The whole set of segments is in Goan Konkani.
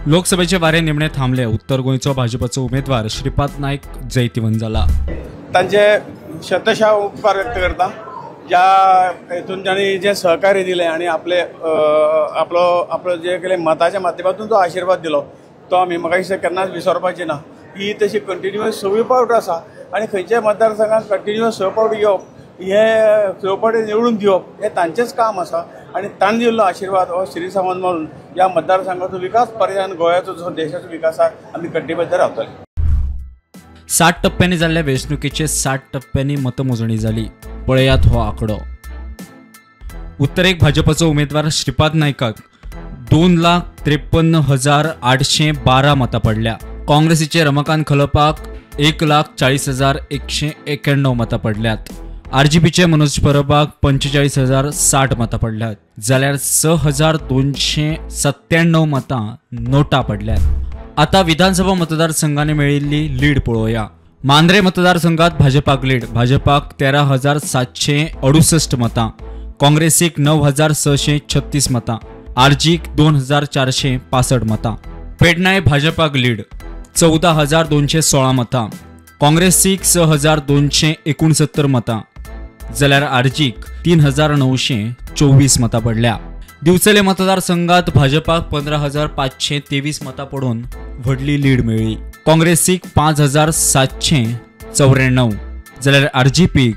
लोकसभेचे वारे निमणे थांबले. उत्तर गोंयचो भाजपाचो उमेदवार श्रीपाद नायक जैतिवंत जाला. तांचे शतशा उपकार व्यक्त करता ज्या हेतून तांणी जें सहकार्य दिलें आनी आपले आपलो आपलो जे केले मताच्या माध्यमातून जो आशिर्वाद दिलो तो आमी म्हाका दिसता केन्नाच विसरपाची ना. ही तशी कंटिन्युअस सवी पावट आसा आनी खंयच्याय मतदारसंघात कंटिन्युअस 6 पावट घेवप हे 6 पावटी निवडून दिवप हे तांचेंच काम आसा आनी तांणी दिल्लो आशिर्वाद हो श्री सावंत म्हणून ह्या मतदारसंघाचो विकास पर्यायान गोंयाचो जो देशाचो विकास आसा आमी कटिबद्ध रावतले. 60 टप्प्यांनी जाल्ल्या वेंचणुकेचे 60 टप्प्यांनी मतमोजणी जाली. पळयात हो आंकडो. उत्तरेक भाजपाचो उमेदवार श्रीपाद नायकाक 2,53,812 मतां पडल्या. काँग्रेसीचे रमाकांत खलपाक 1,40,191 मतां पडल्यात. आरजीपीचे मनोज परबाक 45,060 मतां पडल्यात, जाल्यार 6,297 मतां नोटा पडल्यात. आता विधानसभा मतदारसंघाने मेळिल्ली लीड पळोवया. मांद्रे मतदारसंघात भाजपाक लीड. भाजपाक 13,768 मतां, काँग्रेसीक 9,636 मतां, आरजीक 2,465 मतां. पेडणाय भाजपाक लीड 14,216 मतां, काँग्रेसीक 6,269 मतां, जाल्यार आरजीक 3,924 मतां पडल्या. दिवचले मतदारसंघात भाजपाक 15,523 मतां पडून व्हडली लीड मेळ्ळी. काँग्रेसीक 5,794 जाल्यार आरजीपीक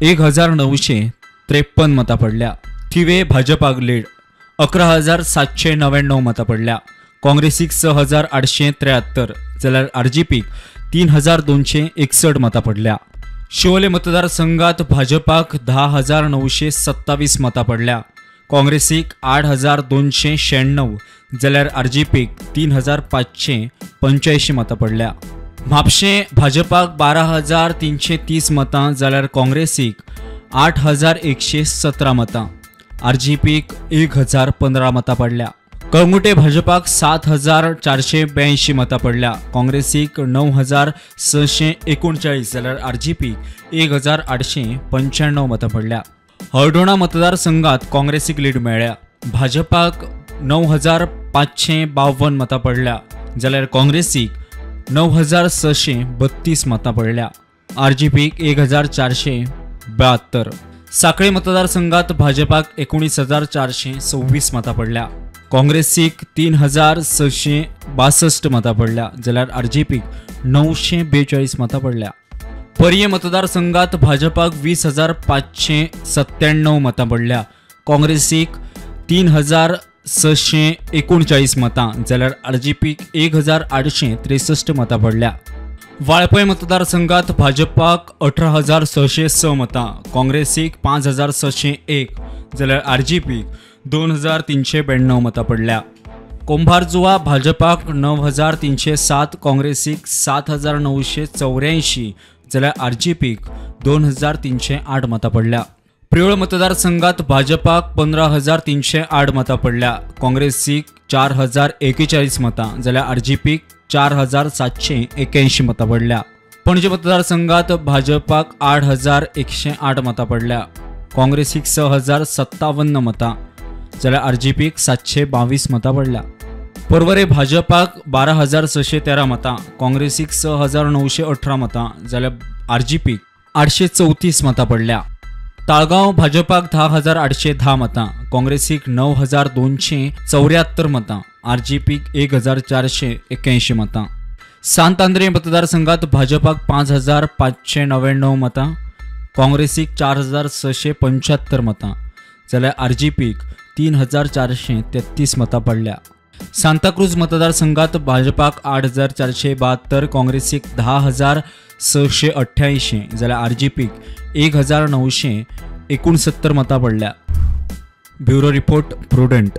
1,953 मतां पडल्या. थिवे भाजपाक लीड 11,799 मतां पडल्या. काँग्रेसीक 6,873 जाल्यार आरजीपीक 3,261 मतां पडल्या. शिवोले मतदारसंघात भाजपाक 10,927 मतां पडल्या. काँग्रेसीक 8,296 जाल्यार आरजीपीक 3,585 मतां पडल्या. म्हापशें भाजपाक 12,330 मतां जाल्यार काँग्रेसीक 8,117 मतां, आरजीपीक 1,015 मतां पडल्या. कळंगुटे भाजपाक 7,482 मतां पडल्या. काँग्रेसीक 9,639 जाल्यार आरजीपीक 1,895 मतां पडल्या. हळदोणा मतदारसंघात काँग्रेसीक लीड मेळ्ळ्या. भाजपाक 9,552 मतां पडल्या जाल्यार काँग्रेसीक 9,632 मतां पडल्या. आरजीपीक 1,472. साखळे मतदारसंघात भाजपाक 19,426 मतां पडल्या. काँग्रेसीक 3,662 मतां पडल्या जाल्यार आरजीपीक 942 मतां पडल्या. पर्ये मतदारसंघात भाजपाक 20,597 मतां पडल्या. काँग्रेसीक 3,639 मतां जाल्यार आरजीपीक 1,863 मतां पडल्या. वाळपय मतदारसंघात भाजपाक 18,606 मतां, काँग्रेसीक 5,601 जाल्यार आरजीपीक 2,392 मतां पडल्या. कुंभारजुआ भाजपाक 9,307, काँग्रेसीक 7,984 जाल्यार आरजीपीक 2,308 मतां पडल्या. प्रियोळ मतदारसंघात भाजपाक 15,308 मतां पडल्या. काँग्रेसीक 4,041 मतां जाल्यार आरजीपीक 4,781 मतां पडल्या. पणजे मतदारसंघात भाजपाक 8,108 मतां पडल्या. काँग्रेसीक 6,057 मतां जाल्यार आरजीपीक 722 मतां पडल्या. पर्वरे भाजपाक 12,613 मतां, काँग्रेसीक 6,918 मतां जाल्यार आरजीपीक 834 मतां पडल्या. ताळगांव भाजपाक 10,810 मतां, काँग्रेसीक 9,274 मतां, आरजीपीक 1,481 मतां. सांत आंद्रे मतदारसंघात भाजपाक 5,599 मतां, काँग्रेसीक 4,675 मतां जाल्यार आरजीपीक 3,433 मतां पडल्या. सांताक्रूज मतदारसंघात भाजपाक 8,472, काँग्रेसीक 10,688 जाल्यार आरजीपीक 1,969 मतां पडल्या. Bureau report, Prudent.